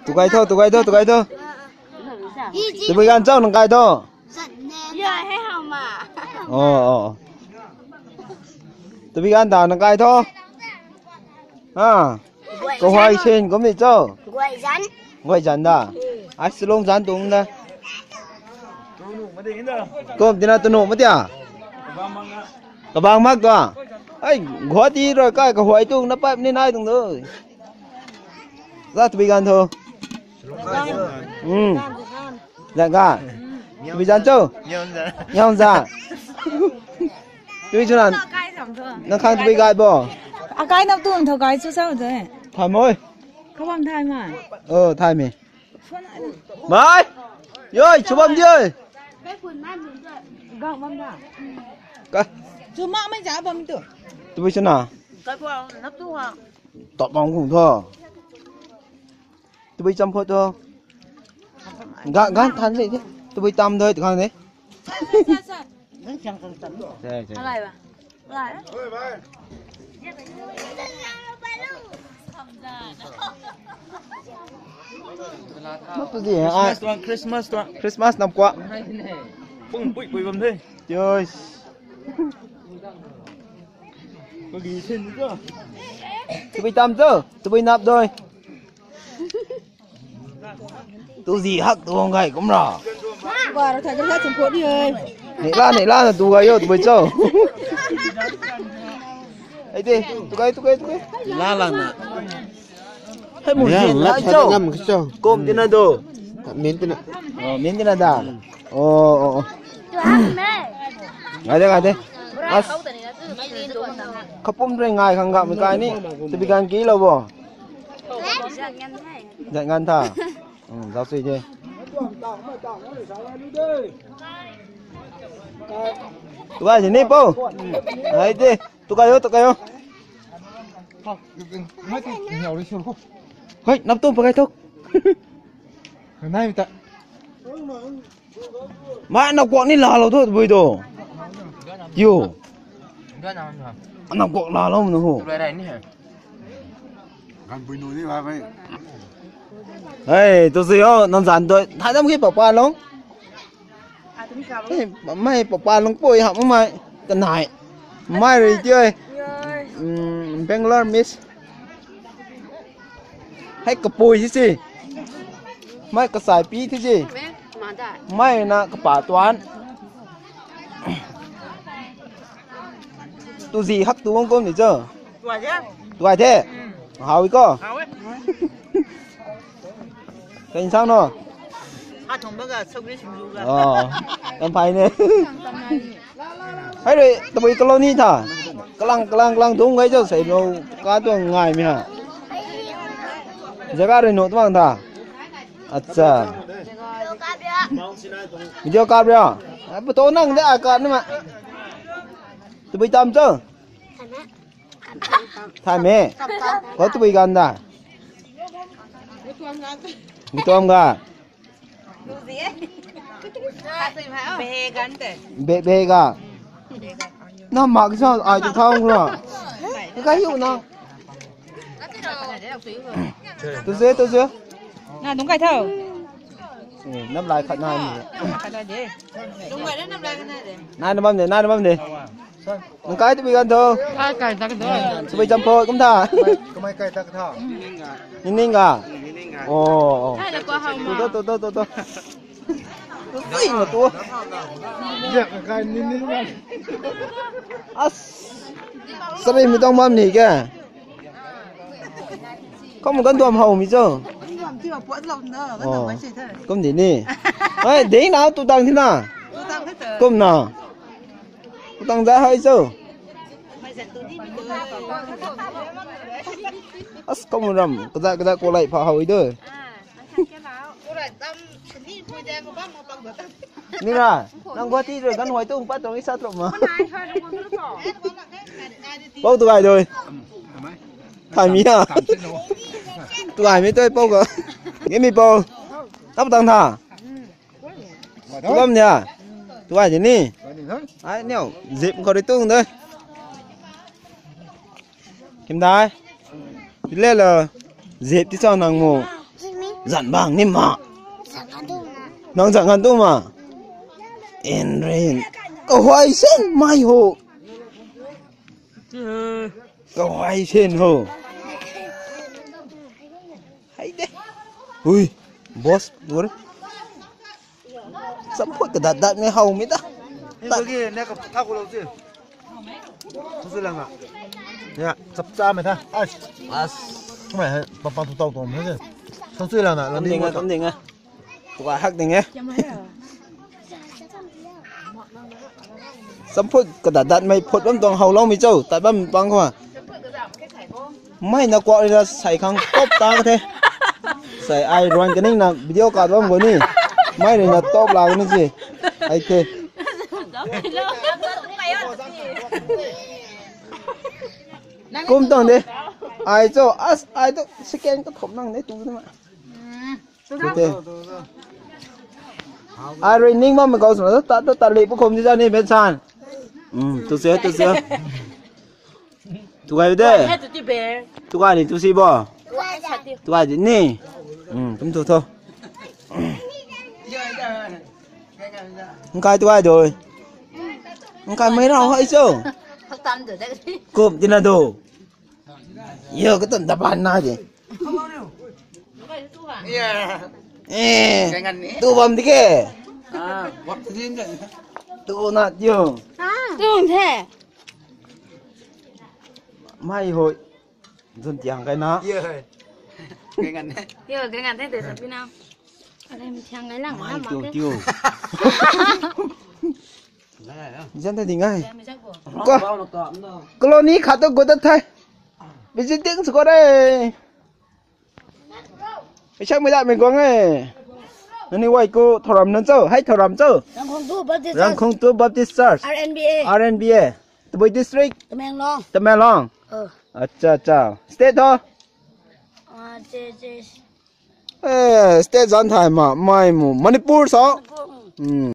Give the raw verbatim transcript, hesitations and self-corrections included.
Tu kai tho, tu kai tho, tu kai tho. Tabui ganv cho nang kai tho. Oh, oh. Tabui ganv ta nang kai tho. Ha. Kahuay sin kum ni cho. Guay zan. Guay zan da. Ai, Shillong zan tung da. Kum tina tunu ma tia. Kabang mak tua. Ai, Guwahati rui kai kahuay tung na pap ni nai tung do. Za tabui ganv tho. Hmm. Zan ka. Tabui zan cho. Nyawn za. Tabui chuna. Nang khang tabui gai bo. Akai nap tu thau kai chu sao de. Thay moi. Kabam thay ma. Oh, thay me. Mai. Yoi, chubam di oi. Gang bam da. Ka. Chu ma mai za bam tu. Tabui chuna. Top bam khung tho. Tabui cham phot tho. Ga, gan than se. Tabui tam doi tu khang de. Sa, sa, sa. Sa, sa. Alai ba. Alai. Mak tu di, ah. Christmas tuang, Christmas tuang. Christmas nam kua. Pung pui pui bam the. Yes. Tabui tam cho, tabui nap doi. Tu zi hak tu hong gai kum ra. Ba ra thai ka thai chum pho ni oi. Nei la, nei la na tu gai yo, tabui cho. Ai de, tu gai, tu gai, tu gai. La la na. Hei mu zin la cho. Ngam ka cho. Kum tina do. Min tina. Oh, min tina da. Oh, oh, oh. Ngai de, ngai de. As. Kapum rui ngai khang ga mi kai ni. Tabui ganv ki lo bo. Zat ngan tha. Hmm, zau sui de. Tu gai ni po. Ai de. Tu kai yo, tu kai yo. Hei, nap tu pakai thok. Nai mi ta. Mai na kuak ni la lo tho, bui do. Yo. Na kuak la lo mna ho. Gan bui nu ni ba bai. Hei, tu si yo, nang zan doi. Thai dam ki papa long. Hei, mai papa long pui ha mai. Kanai. Mai rui ti oi. Mm, Bangalore Miss. Hei kapui si si. Mai kasai pi thi si. Mai na kapa tuan. Tu zi hak tu wang kum ni cho. Tuai the. Hau ko. Ka insang no. Sa thong ba ga, sogri singju ga. Oh. Kan phai ne. Hei rui, tabui colony tha. Kalang, kalang, kalang dung gai cho sei lo ka tuang ngai mi ha. Jaga rui nu tuang tha. Acha. Video kap ria. Ai, photo nang de a kap ni ma. Tabui tam cho. Thay me. Ko tabui ganv da. Tabui tuam ga. Be, be ga. Na mak sa ai tu thau ra. Ka hiu na. Tu se, tu se. Na, nung kai thau. Eh, nap lai khat nai ni. Nai na bam de, nai na bam de. Nang kai tabui ganv tho. Kai, kai tak do. Tabui champho kum tha. Kamai kai tak tha. Ning ning ga. Oh, oh. Kai la kwa hau ma. Tu, tu, tu, tu, tu. Tu, tu, tu. Ya, kai ning ning ga. As. Sari mi tang bam ni ke. Kum kan duam hau mi cho. Kum di ni. Ai, dei na tu tang thi na. Kum na. Tang za hai cho. As kum ram, kaza kaza ko lai pha hau i do. Ni na, nang Guwahati rui kan huai tu pat tuang i sa tro ma. Pou tu gai doi. Thay mi ha. Tu gai mi tu pou ko. Nge mi pou. Tap tang tha. Tu bam nia. Tu ai ni. Ai niu. Zip khou ri tung de. Kim dai. Ti le lo. Zep ti cha nang mo. Zan bang ni ma. Nang zan kan tu ma. Enrin. Kahuai sen mai ho. Kahuai sen ho. Hai de. Ui. Boss, dur. Samphut kadat dat mei how mei ta. Ni bagi ne ka tha ko lo chi. Thu sui lang na. Ya, chap cha mei tha. Ai. As. Kumai hai, pa pa tu tau tau mei chi. Thu sui lang na, lang ni ding mo a, ta. Kam ding a. Tuka hak ding e. Samphut kadat dat mei phut bam tuang how lou mei cho, tat bam pang khou. Mei na kuak rui na sai khang top ta ka the. Sai ai ruan kaning na video kat bam gou ni. Mei rui na top la ka ni si. Ai the. Kum tang de. Ai cho, as, ai to second ka thop nang de tu de ma. Tu te. Ai rui ning bam mei kau suna ta, ta, ta li pu khum di za ni, Ben San. Um, tu se, tu se. Tu kai de. Hai tu ti be. Tu kai ni tu si bo. Tu kai di ni. Um, tum tu tho. Nkai tu kai doi. Nkai mei rau hai cho. Kup di na do. Yo, ka tun da ban na di. Eh, tu bam di ke. Tu na tiu. Tung the. Mai hoi. Zun tiang kai na. Yo, gangan the de sa pi na. Alem thiang ngai lang. Mai tiu tiu. Zan the ding ai. Ka. Colony khat tu gut thai. Visiting squad ai. Isak mei da mei guang e. Nani wai ku thoram nan cho, hai thoram cho. Rangkhong two Baptist Church. Rangkhong two Baptist Church. R N B A. R N B A. Tabui district. Tamenglong. Tamenglong. Oh. Acha acha. State tho. Ah, che, che. Eh, state zan thai ma, mai mu. Manipur so. Manipur, mm. Hmm.